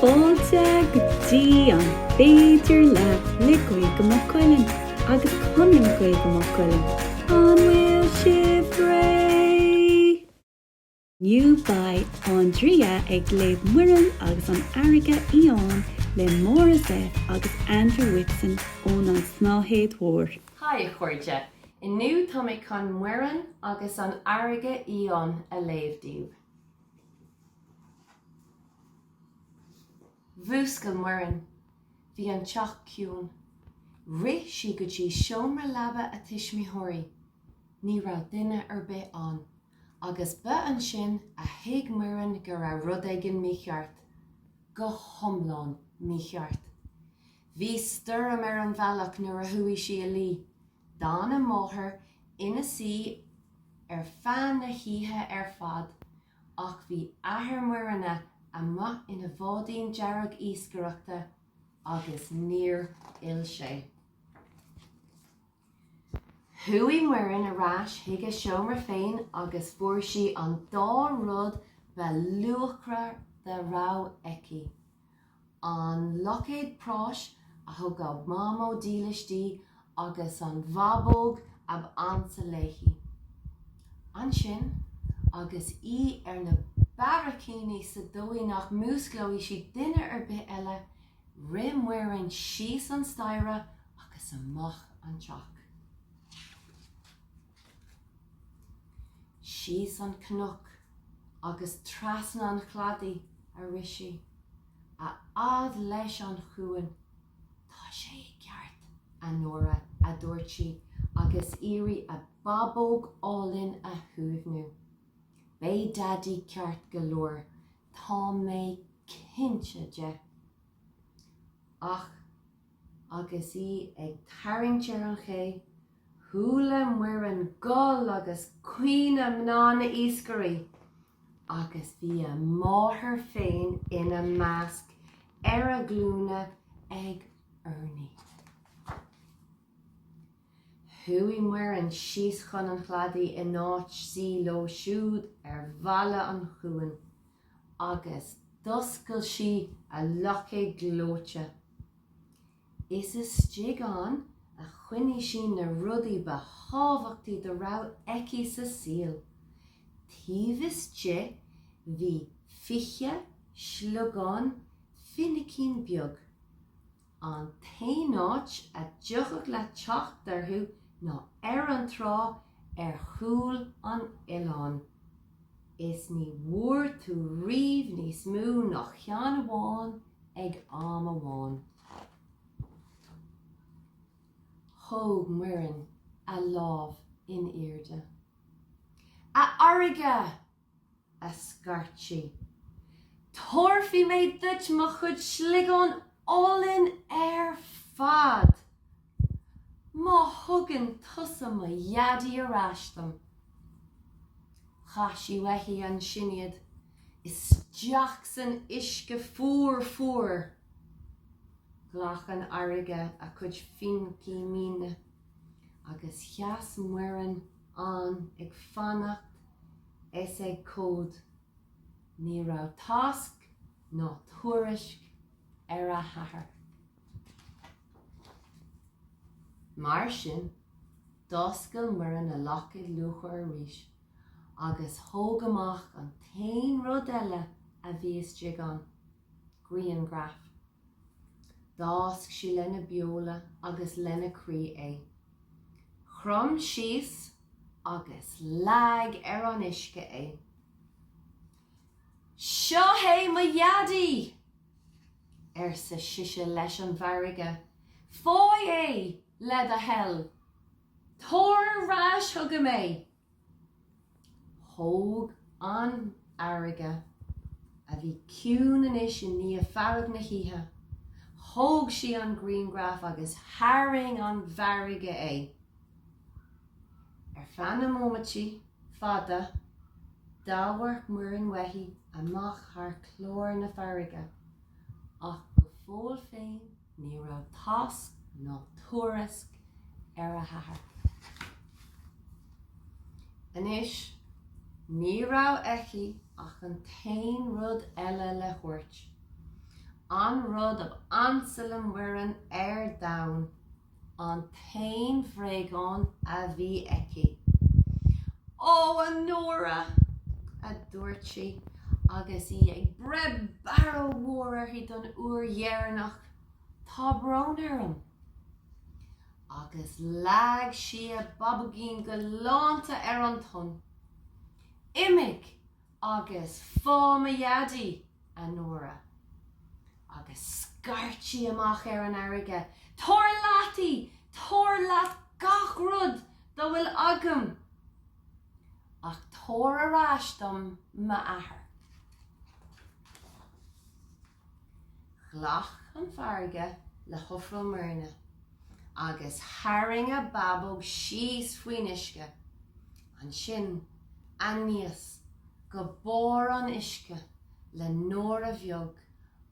Fáilte go dtí an Féidir Leat le Gaeilge Maigh Cuilinn agus Conradh na Gaeilge Maigh Cuilinn. An bhfuil sibh réidh? Inniu beidh Andrea ag léamh Muireann agus an Fharraige Fhiáin le Máire Zepf agus Andrew Whitson ón An tSnáthaid Mhór. Haigh a chairde! Inniu tá mé chun Muireann agus an Fharraige Fhiáin a léamh daoibh. Mhúscail Muireann. Bhí an teach ciúin. Rith sí go dtí seomra leaba a tuismitheoirí. Ní raibh duine ar bith ann. Agus ba ansin a thuig Muireann go raibh rud éigin mícheart. Go hiomlán mícheart. Bhí stoirm ar an bhealach nuair a chuaigh sí a luí. D'fhan a máthair ina suí ar feadh na hoíche ar fad ach bhí athair Muireanna amuigh ina bháidín dearg iascaireachta agus níor fhill sé. Chuaigh Muireann ar ais chuig a seomra féin agus fuair sí an dá rud ba luachmhaire dá raibh aici. an loicéad práis a thug a Mamó dílis di agus an bhábóg ab ansa léi. Ansin, agus í ar na barraicíní sa dóigh nach músclóidh sí duine ar bith eile, rith Muireann síos an staighre agus amach an teach. Síos an cnoc agus trasna an chladaigh a rith sí, a fhad leis an chuan. Tá sé i gceart, a Nóra, a dúirt sí agus iarraidh a bábóg álainn a shuaimhniú. Beidh Daidí ceart go leor, tá mé cinnte de. Ach agus í ag tarraingt ar an ché, chuala Muireann gol agus caoineadh mná na n-iascairí, agus bhí a máthair féin ina measc, ar a glúine ag urnaí. Chuaigh Muireann síos chun an chladaigh in áit suí leo siúd ar bhalla an chuain, agus d'oscail sí a loicéad gleoite. Is istigh ann a choinnigh sí na rudaí ba thábhachtaí dá raibh aici sa saol. Taobh istigh bhí 20 sliogán finicín beag. An t-aon áit a dtiocfadh leat teacht orthu ná ar an trá ar chúl an oileáin. Is ní bhfuair tú riamh níos mó ná ceann amháin ag am amháin. Thóg Muireann a lámh in airde. A fharraige! a scairt sí. Tabharfaidh mé duit mo chuid sliogán álainn ar fad má thugann tusa mo dhaidí ar ais dom. Chaith sí uaithi ansin iad, isteach san uisce fuar fuar. Ghlac an fharraige a cuid finicí míne agus sheas Muireann ann ag fanacht is ag comhad. Ní raibh tásc ná tuairisc ar a hathair. Mar sin, d'oscail Muireann a loicéad luachmhar arís agus thóg amach an t-aon rud eile a bhí istigh ann, grianghraf. D'fháisc sí lena beola agus lena croí é. Chrom síos agus leag ar an uisce é. Seo é mo Dhaidí! arsa sise leis an bhfarraige. Faigh é, le do thoil! Tabhair ar ais chugam é! Thóg an fharraige, a bhí ciúin anois i ndiaidh fearg na hoíche, thóg sí an grianghraf agus tharraing an bhfarraige é. Ar feadh na móiméidí fada, d'amharc Muireann uaithi amach thar chlár na farraige, ach go fóill féin ní raibh tásc ná tuairisc ar a hathair. Anois, ní raibh aici ach an t-aon rud eile le thabhairt. An rud ab ansa le Muireann ar domhan, an t-aon bhréagán a bhí aici. Ó, a Nóra! a dúirt sí agus í ag breith barróg mhór uirthi don uair dheireanach, tá brón orm. Agus leag sí a babóigín galánta ar an tonn. Imigh agus faigh mo Dhaidí! a Nóra. Agus scairt sí amach ar an fharraige, Tabhair leat í! Tabhair leat gach rud dá bhfuil agam! Ach tabhair ar ais dom m'athair. Ghlac an fharraige le hofráil Muirne agus tharraing a babóg síos faoin uisce, ansin aníos go barr an uisce le Nóra bheag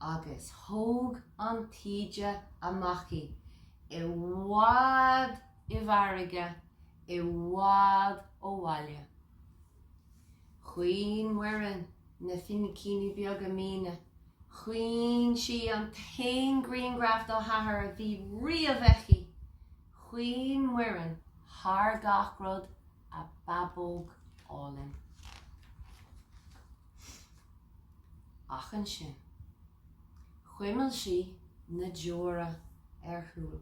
agus thóg an taoide amach í, i bhfad i bhfarraige, i bhfad ó bhaile. Chaoin Muireann na finicíní beaga míne, chaoin sí an t-aon ghrianghraf dá hathair a bhí riamh aici, chaoin Muireann thar gach rud a babóg álainn. Ach ansin, chuimil sí na deora ar shúil.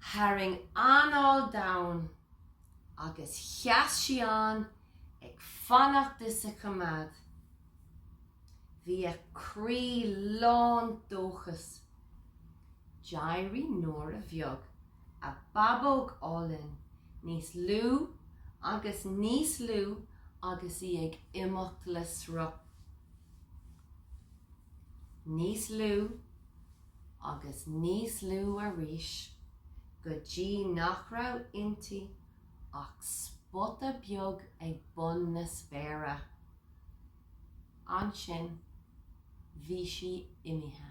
Tharraing anáil domhain agus sheas sí ann ag fanacht is ag coimeád. Bhí a croí lán dóchas. D'éirigh Nóra bheag, a babóg álainn, níos lú agus níos lú agus í ag imeacht le sruth. Níos lú agus níos lú arís go dtí nach raibh inti ach spota beag ag bun na spéire. Ansin bhí sí imithe.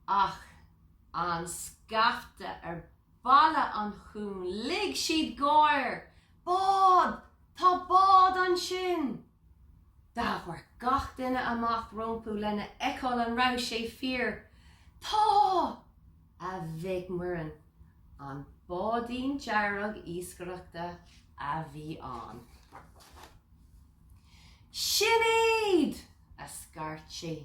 Ach an scaifte ar bhalla an chuain lig siad gáir! Bád! Tá bád ansin! D'amharc gach duine amach rompu lena fheiceáil an raibh sé fíor. Tá! a bhéic Muireann. An báidín dearg iascaireachta a bhí ann. Sin iad! a scairt sí,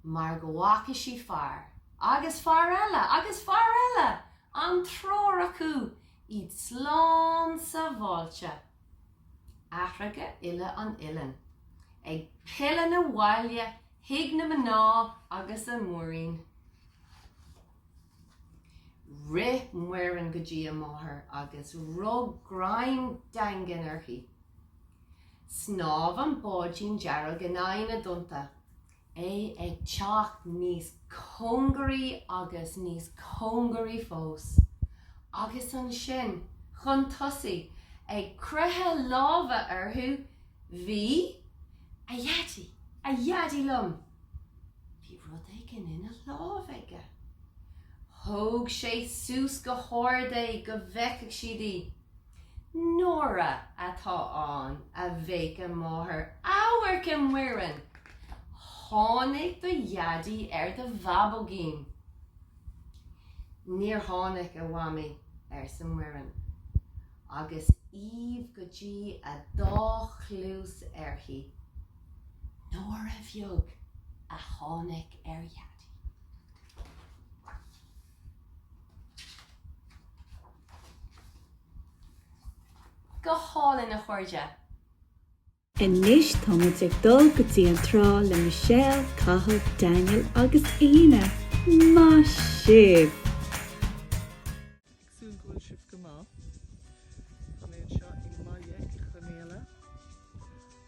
mar go bhfaca sí fear, agus fear eile, agus fear eile, an triúr acu, iad slán sábháilte. Aithreacha uile an oileáin, ag pilleadh 'na bhaile chuig na mná agus a múirín. Rith Muireann go dtí a máthair agus rug greim daingean uirthi. Shnámh an báidín dearg in aghaidh na dtonnta, é ag teacht níos cóngaraí agus níos cóngaraí fós, agus ansin, chun tosaigh, ag croitheadh láimhe orthu, bhí, a Dhaidí, a Dhaidí liom! Bhí rud éigin ina láimh aige. Thóg sé suas go hard é go bhfeicfeadh siad í. Nóra atá ann, a bhéic a máthair. Amharc, a Mhuireann! Tháinig do dhaidí ar do bhabóigín. Níor tháinig, a Mhamaí, arsa Muireann, agus aoibh go dtí a dá chluas uirthi. Nóra bheag a tháinig ar Dhaidí. Go hálainn, a chairde! Anois tá muid ag dul go dtí an trá le Michelle, Cathal, Daniel agus Éanna. Maith sibh! Ag súil go bhfuil sibh go maith. Tá mé anseo i mBaile Uí Chonaola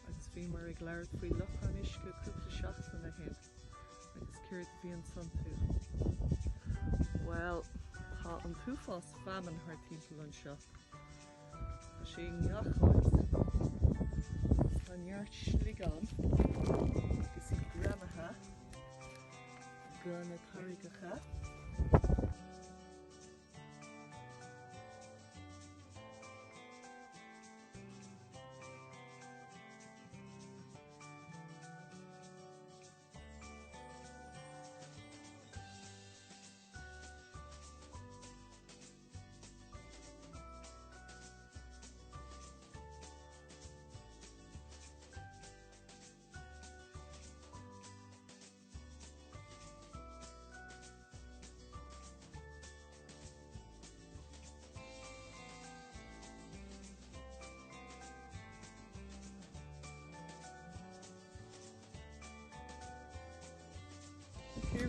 agus bhíomar ag labhairt faoi locháin uisce cúpla seachtain ó shin agus céard a bhíonns iontu. Bhuel, tá an t-uafás feamainn thart timpeall anseo. Tá sé i ngach áit. Tá neart sliogán agus iad greamaithe go na carraigeacha.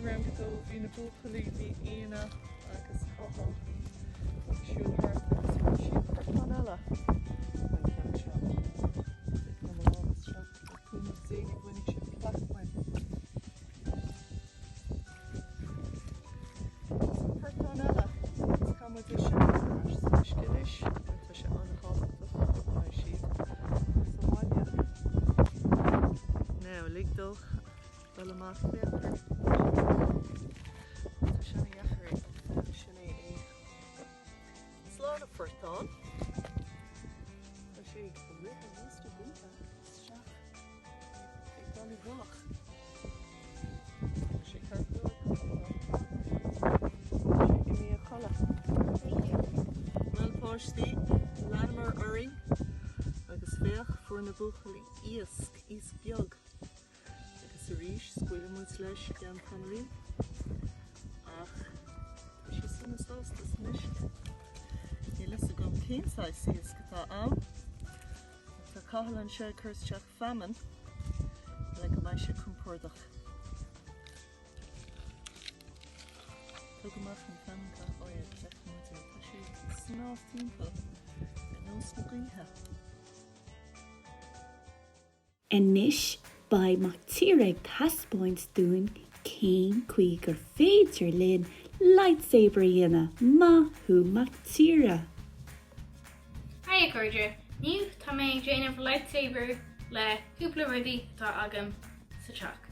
raibh ann go dó, bhí na buachaillí, bhí Éanna agus Cathal ag siúl thart agus fuair siad portán eile an ceann seo. Tiocfaidh mo lámh isteach le cúnamh Dé ní bhainfidh sé plaic uaim. So portán eile agus caithfidh muid é sin a chur ar ais san uisce anois mar tá sé an-thábhachtach go mbeidh siad sa bhaile. Now lig dó dul amach féach air. Tá sé ana-dheacair é ach sin é é. Slán a phortán. Tá sé ag rith ar nós na gaoithe isteach ag dul i bhfolach. Tá sé ceart go leor tá sé imithe a chodladh. Bhuel páistí, leanamar orainn agus féach fuair na buachaillí iasc, iasc beag. Agus arís, scaoilfidh muid leis i gceann tamaillín. Ach tá sé sona sásta san uisce. Níl fhios agam cén saghas iasc atá ann. Ach tá Cathal anseo ag cur isteach feamainn le go mbeidh sé compordach. Tóg amach an feamainn Cathal. Ó yeah, feicfidh muid é. Tá sé ag snámh timpeall ar nós na gaoithe. Anois beidh Mac Tíre ag taispeáint dúinn cén chaoi gur féidir linn lightsaber a dhéanamh! Maith thú Mac Tíre! Haigh a chairde, inniu tá mé ag déanamh lightsaber le cúpla rudaí atá agam sa teach.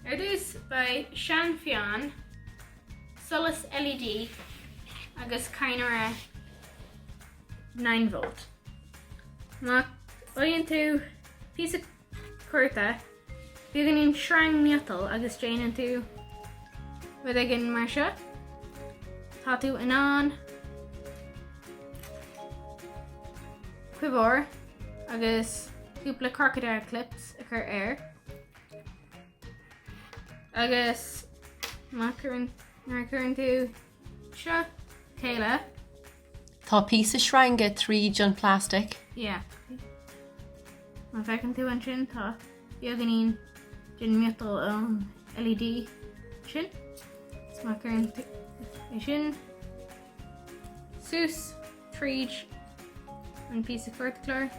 Ar dtús beidh sean pheann, solas LED agus cadhnra 9 volt. Má fhaigheann tú píosa cárta, beagáinín sreang miotail agus déanann tú rud éigin mar seo, tá tú in ann cuibheoir agus cúpla crocodile clips a chur air. Agus má chuireann nuair a chuireann tú seo chéile, Tá píosa sreinge tríd an plastic. Yeah. Má feiceann tú ansin tá beagáinín den miotal ón LED sin. So má chuireann tú é sin suas tríd an píosa cairtchláir,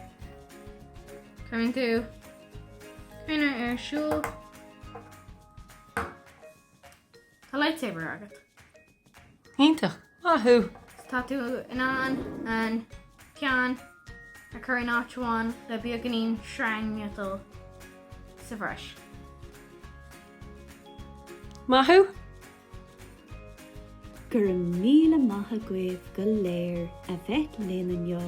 cuireann tú cadhnra ar siúl. Tá lightsaber agat. Iontach! Maith thú! Tá tú in ann an ceann a chur in áit amháin le beagáinín sreang miotail sa bhreis. Maith thú! Go raibh míle maith agaibh go léir a bheith linn inniu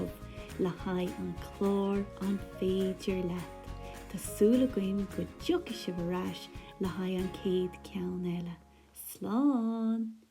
le haghaidh an clár An Féidir Leat? Tá súil againn go dtiocfaidh sibh ar ais le haghaidh an chéad ceann eile. Slán!